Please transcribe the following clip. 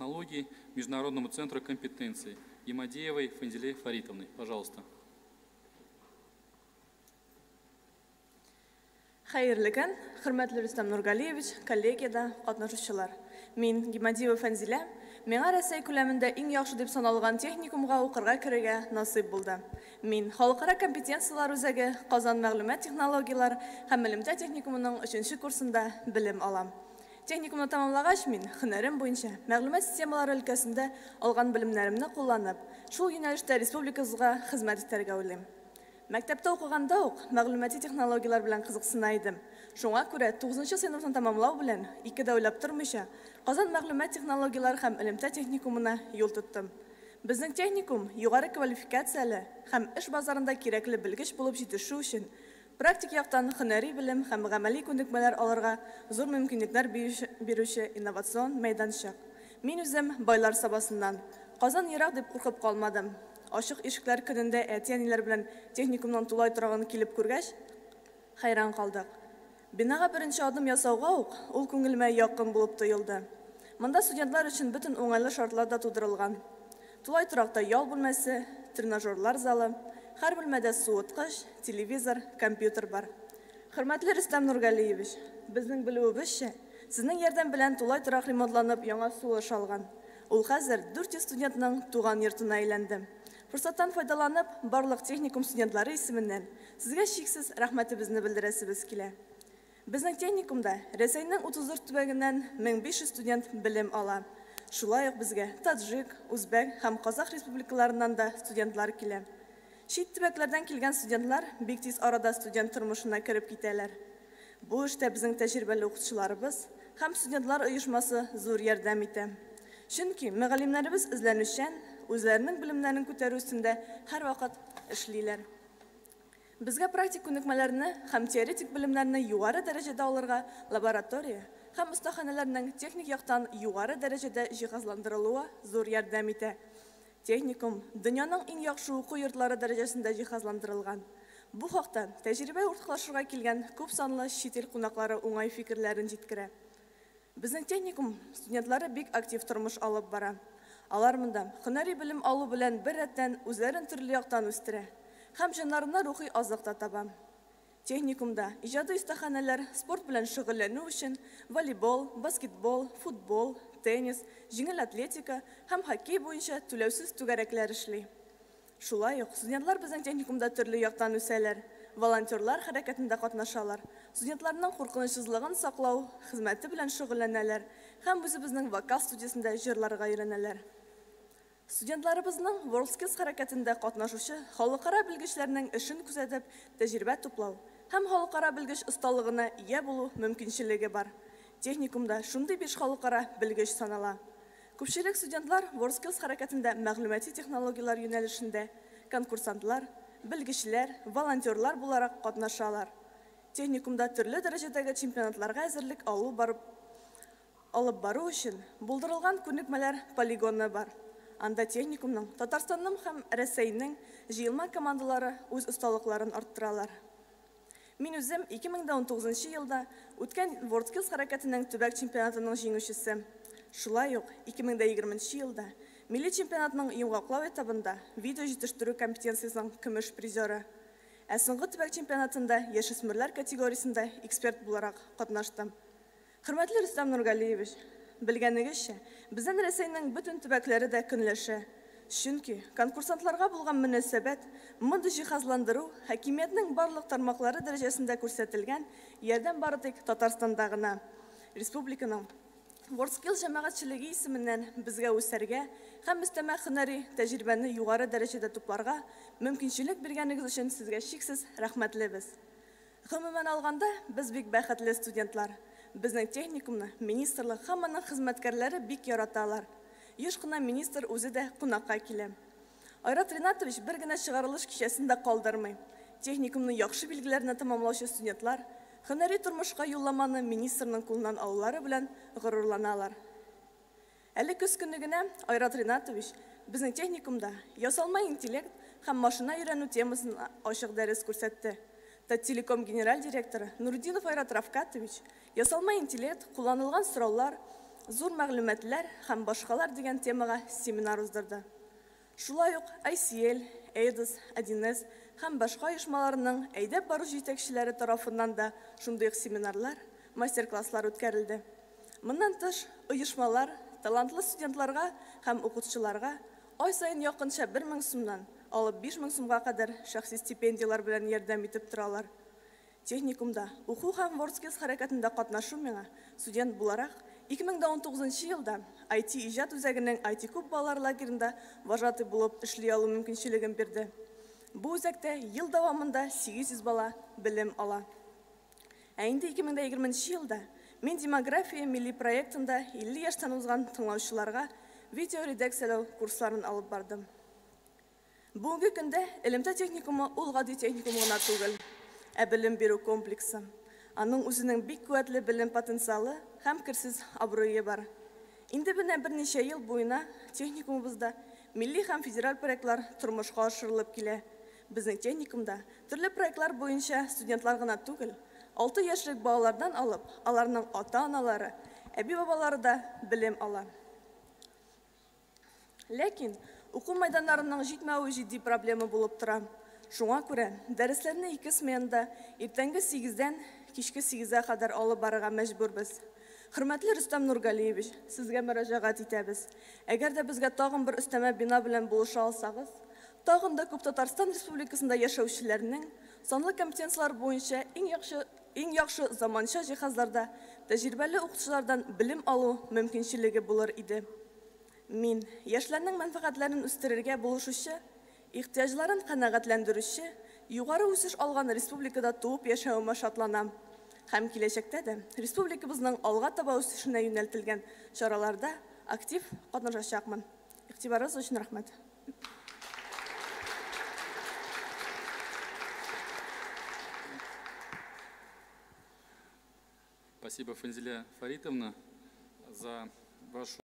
технологий Международному центру компетенций Ямадеевой Фанзиле Фаритовны. Пожалуйста. Хәерле көн, хөрмәтле Рөстәм Нургалиевич, коллегиядә катнашучылар. Мин Гимадиева Фәнзилә, миңа Рәсәй күләмендә иң яхшы дип саналган техникумга укырга керергә насыйп булды. Мин Халыкара компетенцияләр үзәге Казан мәгълүмат технологияләр һәм элемтә техникумының 3 курсында белем алам. Техникумны тәмамлагач, мин һөнәрем буенча мәгълүмат системалары өлкәсендә алган белемнәремне кулланып, шул юнәлештә республикабызга хезмәт итәргә уйлыйм. Мәктәптә укыганда ук мәгълүмати технологияләр белән кызыксына идем. Шуңа күрә 9 сыйныфны тәмамлау белән ике дә уйлап тормыйча Казан мәгълүмат технологияләр һәм элемтә техникумына юл тоттым. Безнең техникум югары квалификацияле һәм эш базарында кирәкле белгеч булып җитешү өчен практик яктан һөнәри белем һәм гамәли күнекмәләр алырга зур мөмкинлекләр бирүче инновацион мәйданчык. Мин үзем Байлар Сабасыннан. Казан ерак дип куркып калмадым. Ачык ишекләр көнендә әти-әниләр белән техникумның тулай торагын килеп күргәч, хәйран калдык. Бинага беренче адым ясауга ук ул күңелемә якын булып тоелды. Монда студентлар өчен бөтен уңайлы шартлар да тудырылган. Тулай торакта ял бүлмәсе, тренажерлар залы, һәр бүлмәдә суыткыч, телевизор, компьютер бар. Хөрмәтле Рөстәм Нургалиевич, безнең белүебезчә, сезнең ярдәм белән тулай торак ремонтланып яңа сулыш алган. Ул хәзер 400 студентның туган йортына әйләнде. Форсаттан файдаланып, барлык техникум студентлары исеменнән сезгә чиксез рәхмәтебезне белдерәсебез килә. Безнең техникумда Рәсәйнең 34 төбәгеннән 1500 студент белем ала. Шулай ук безгә Таджик, Үзбәк һәм Казах республикаларыннан да студентлар килә. Чит төбәкләрдән килгән студентлар бик тиз арада студент тормышына кереп китәләр. Бу эштә безнең тәҗрибәле укытучыларыбыз һәм студентлар оешмасы зур ярдәм итә. Чөнки мөгаллимнәребез эзләнүчән, үзләренең белемнәрен күтәрү өстендә һәрвакыт эшлиләр. Безгә практик күнекмәләрне һәм теоретик белемнәрне югары дәрәҗәдә алырга лаборатория һәм остаханәләрнең техник яктан югары дәрәҗәдә җиһазландырылуы зур ярдәм итә. Техникум дөньяның иң яхшы уку йортлары дәрәҗәсендә җиһазландырылган. Бу хакта тәҗрибә уртаклашырга килгән күп санлы чит ил кунаклары уңай фикерләрен җиткерә. Безнең техникум студентлары бик актив тормыш алып бара. Алар монда һөнәри белем алу белән бер рәттән үзләрен төрле яктан үстерә һәм җаннарына рухи азык та таба. Техникумда иҗади остаханәләр спорт белән шөгыльләнү өчен волейбол, баскетбол, футбол, теннис, җиңел атлетика һәм хоккей буенча түләүсез түгәрәкләр эшли. Шулай ук студентлар безнең техникумда төрле яктан үсәләр, волонтерлар хәрәкәтендә катнашалар, студентларның куркынычсызлыгын саклау хезмәте белән шөгыльләнәләр һәм үзебезнең вокал студиясендә җырларга өйрәнәләр. Студентларыбызның WorldSkills хәрәкәтендә катнашучы халыкара белгечләрнең эшен күзәтеп, тәҗрибә туплау һәм халыкара белгеч осталыгына ия булу мөмкинчелеге бар. Техникумда шундый 5 халыкара белгеч санала. Күпчелек студентлар WorldSkills хәрәкәтендә мәгълүмати технологияләр юнәлешендә конкурсантлар, белгечләр, волонтерлар буларак катнашалар. Техникумда төрле дәрәҗәдәге чемпионатларга әзерлек алып бару өчен булдырылган күнекмәләр полигоны бар. Анда техникумның, Татарстанның һәм Рәсәйнең җыелма командалары үз осталыкларын арттыралар. Мин үзем 2019 елда үткән WorldSkills хәрәкәтенең төбәк чемпионатының җиңүчесе. Шулай ук 2020 елда милли чемпионатның йомгаклау этабында видео җитештерү компетенциясенең көмеш призеры. Ә соңгы төбәк чемпионатында яшүсмерләр категориясендә эксперт буларак катнаштым. Хөрмәтле Рөстәм Нургалиевич, белгәнегезчә, бездән Рәсәйнең бөтен төбәкләре дә көнләшә. Чөнки конкурсантларга булган мөнәсәбәт, мондый җиһазландыру хакимиятнең барлык тармаклары дәрәҗәсендә күрсәтелгән ярдәм бары тик Татарстанда гына. Республиканың WorldSkills җәмәгатьчелеге исеменнән безгә үсәргә һәм өстәмә һөнәри тәҗрибәне югары дәрәҗәдә тупларга мөмкинчелек биргәнегез өчен сезгә чиксез рәхмәтлебез. Гомумән алганда, без бик бәхетле студентлар. Безнең техникумны министрлык һәм аның хезмәткәрләре бик яраталар. Еш кына министр үзе дә кунакка килә. Айрат Ринатович бер генә чыгарылыш кичәсен дә калдырмый. Техникумны яхшы билгеләренә тәмамлаучы студентлар һөнәри тормышка юлламаны министрның кулыннан алулары белән горурланалар. Әле көз көне генә Айрат Ринатович безнең техникумда ясалма интеллект һәм машина өйрәнү темасын ачык дәрес күрсәтте. Таттелеком генераль директоры Нурдинов Айрат Рафкатович ясалма интеллект кулланылган сораулар Зур мәгълүматлар һәм башкалар дигән темага семинар уздырды. Шулай ук ICL, Eidos, 1С һәм башка оешмаларының әйдәп баручы җитәкчеләре тарафыннан да шундый ук семинарлар, мастер-класслар үткәрелде. Моннан тыш, оешмалар талантлы студентларга һәм укытучыларга ай саен якынча 1000 сумнан алып 5000 сумга кадәр шәхси стипендияләр белән ярдәм итеп торалар. Техникумда уку һәм WorldSkills хәрәкәтендә катнашу миңа студент буларак 2019 елда IT иҗат үзәгенең IT Куб балалар лагерында вожатый булып эшли алу мөмкинчелеген бирде. Бу үзәктә ел дәвамында 800 бала белем ала. Ә инде 2020 елда мин демография милли проектында 50 яшьтән узган тыңлаучыларга видео редакцияләү курсларын алып бардым. Бүгенге көндә элемтә техникумы ул гади техникум гына түгел, ә белем бирү комплексы. Аның үзенең бик куәтле белем потенциалы һәм керсез абруе бар. Инде менә берничә ел буена техникумыбызда милли һәм федераль проектлар тормышка ашырылып килә. Безнең техникумда төрле проектлар буенча студентлар гына түгел, 6 яшьлек балалардан алып, аларның ата-аналары, әби-бабалары да белем ала. Ләкин уку мәйданнарының җитмәве җитди проблема булып тора. Шуңа күрә дәресләрне ике сменада иртәнге 8-дән кичке 8-гә кадәр алып барырга мәҗбүрбез. Хөрмәтле Рөстәм Нургалиевич, сезгә мөрәҗәгать итәбез. Әгәр дә безгә тагын бер өстәмә бина белән булыша алсагыз, тагын да күп Татарстан Республикасында яшәүчеләрнең санлы компетенцияләр буенча иң яхшы заманча җиһазларда тәҗрибәле укытучылардан белем алу мөмкинчелеге булыр иде. Мин яшьләрнең мәнфәгатьләрен үстерергә булышучы, ихтыяҗларын канәгатьләндерүче, югары үсеш алган республикада туып яшәвемә шатланам. Һәм киләчәктә дә республикабызның алга таба үсешенә юнәлтелгән чараларда актив катнашачакмын. Игътибарыгыз өчен рәхмәт. Спасибо, Фанзиля Фаритовна, за вашу